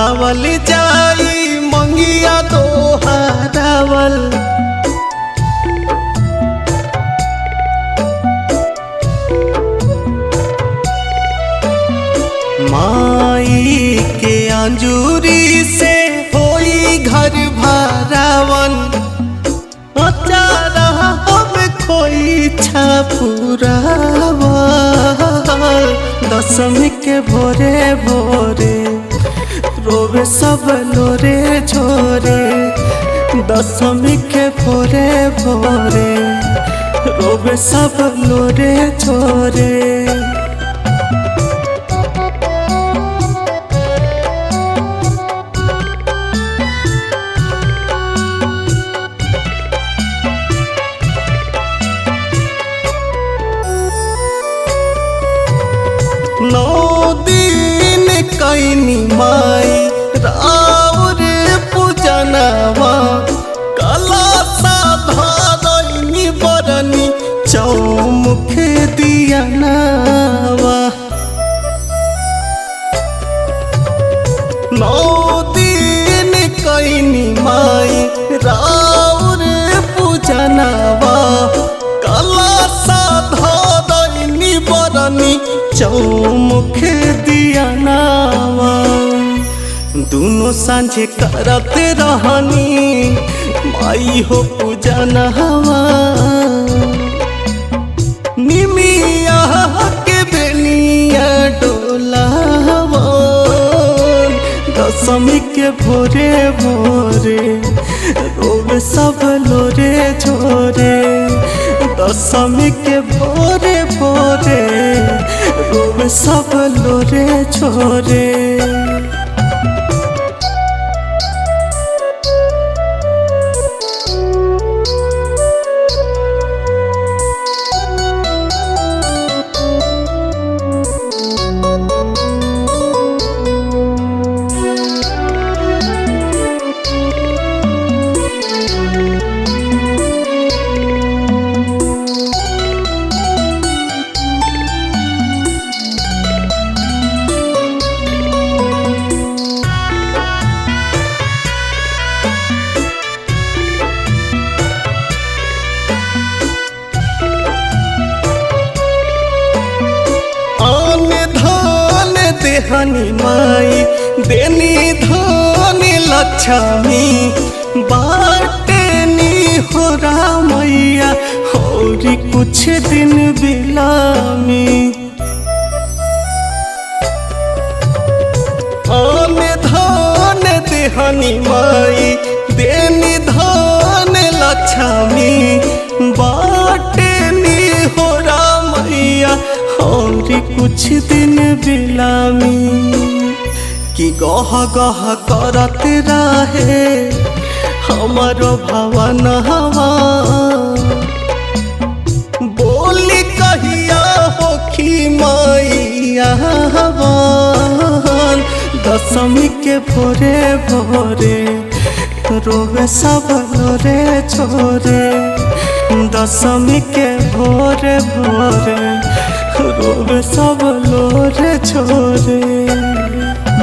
पुरावल जाई मंगिया दोहरावल। माई के अंजूरी से होई घर भरावन, अचारा हम खोई छापुरावल। दशमी के भोरे भोरे रोवे सब लोरे छोरे, दशमी के भोरे भोरे रोवे सब लोरे छोरे। नौ दिन कैनी माई राउर पूजनवा, कला साधारणी बरनी चौमुख दियनवा। नौ दिन कैनी माई राउर पूजनवा, कला साधारणी बरनी चौमुख दियनवा। दोनों सांझे करत रहनी माई हो पूजनवा, निमिया के बेनिया डोलावन। दशमी के भोरे भोरे रोवे सब लोरे छोरे, दशमी के भोरे भोरे रोवे सब लोरे छोरे। देहनी माई देनी धन लक्ष्मी, बाटेनी हो रामैया और कुछ दिन बिलामी। आन धन देहनी माई देनी धन लक्ष्मी, बाटेनी हो रामैया और कुछ दिन बिलामी। कि गह गह करत रहे हमारो भवन हवा, बोली कहिया होखी मैया हवन। दशमी के भोरे भोरे रोवे सब लोरे छोरे, दशमी के भोरे भोरे रोवे सब लोरे छोरे।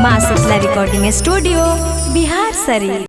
माँ शीतला रिकॉर्डिंग स्टूडियो बिहार शरीफ।